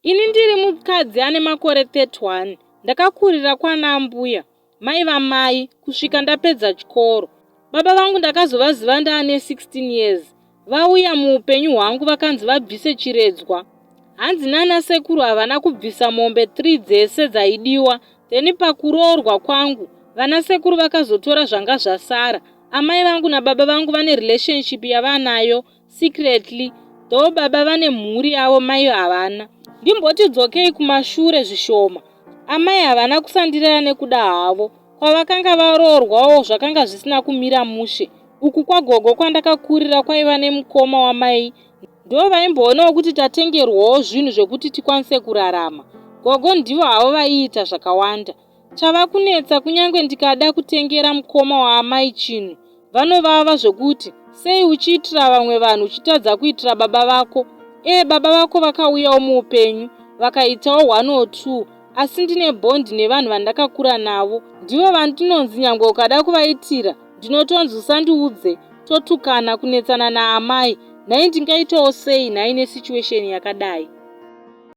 Ini ndiri mukadzi ane makore 31 ndakakurira kwana ambuya mai vamai kusvika ndapedza chikoro. Baba vangu ndakazovaziva ndaane 16 years vauya muupenyu hwangu vakanzi vabvise chiredzwa. Hanzi nana sekuru havana kubvisa mombe 3 dzese dzaidiwa then pakuroorwa kwangu vana sekuru vakazotora zvanga zvasara. Amai vangu nababa vangu vane relationship yavanayo secretly though baba vane mhuri yavo mai havana. Ndimboti dzokei kumashure zvishoma. Amai havana kusandirara nekuda havo. Kwavakanga varoorwawo zvakanga zvisina kumira mushe. Uku kwagogo kwandakakurira kwaiva nemukoma wamai ndo vaimboonawo kuti tatengerwawo zvinhu zvekuti tikwanise kurarama. Gogo ndivo havo vaiita zvakawanda. Chava kunetsa kunyange ndikada kutengera mukoma waamai chinhu vanovava zvekuti sei uchiitira vamwe vanhu uchitadza kuitira baba vako. Ee baba vako vakauyawo muupenyu vakaitawo one or two asi ndine bond nevanhu vandakakura navo ndivo vandinonzi nyangwe ukada kuvaitira ndinotonzi usandiudze totukana kunetsana naamai nhai ndingaitawo sei nhai nesituation yakadai.